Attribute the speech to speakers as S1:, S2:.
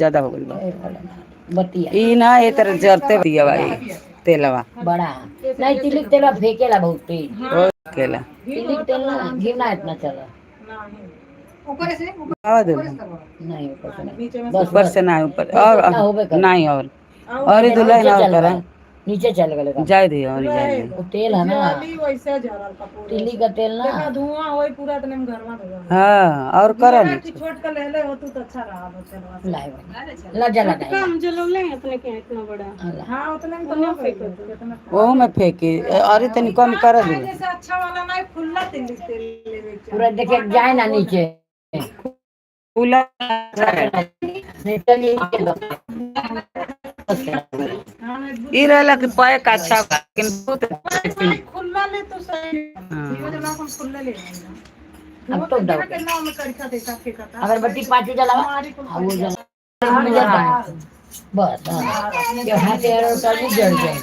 S1: ज्यादा हो गइल बा।
S2: ए भोलेनाथ, बतिया।
S1: ई ना ए तरह जरते दिया भाई तेलवा।
S2: बड़ा नहीं, तिली के तेल फेंकेला बहुत तेज।
S1: हो केला।
S2: तिली के तेल ना, घी ना इतना चला।
S3: ऊपर से ऊपर।
S1: आवा दे।
S2: नहीं, ऊपर से नहीं, बस।
S1: ऊपर
S2: बस।
S1: से ना, ऊपर
S2: बस।
S1: और
S2: इतना होबे करे।
S1: नहीं, और ही दुल्हन
S2: नीचे
S1: और
S2: चल
S1: करा।
S2: गए, नीचे चल गए।
S1: जाए दे, और जाए दे।
S2: वो तेल है ना,
S3: वैसे जरल का पूरा।
S2: तिली का तेल ना।
S3: धुआं होई पूरा इतने में घरवा धुआं।
S1: हाँ, और करा नहीं।
S3: छोट का ले ले हो तू तो अच्छा रहा बचलवा।
S2: लाए बनी ला जला दे।
S4: हम जलौले हैं अपने के यहाँ इतना बड़ा।
S2: ला।
S3: हां, उतने में तो हो गई कितना।
S1: ओहू में फेंकी और तनी कम कर दे।
S3: जैसे अच्छा वाला नहीं, खुला तेल तेल लेवे के।
S2: पूरा देखे जाए ना नीचे।
S1: खुला।
S2: नहीं, चलिए नीचे दो। बस करा।
S1: ई रहला कि पैक अच्छा बा, लेकिन बहुत
S3: खुला ले तो सही।
S1: हाँ।
S3: ये हम खुला ले।
S2: अब तो दो।
S3: कितना में करिका देखा फेंका था।
S2: अगरबत्ती पाँच जलावा। हाँ, वो जला, बस। हाँ, ये हाथ और जल जाए।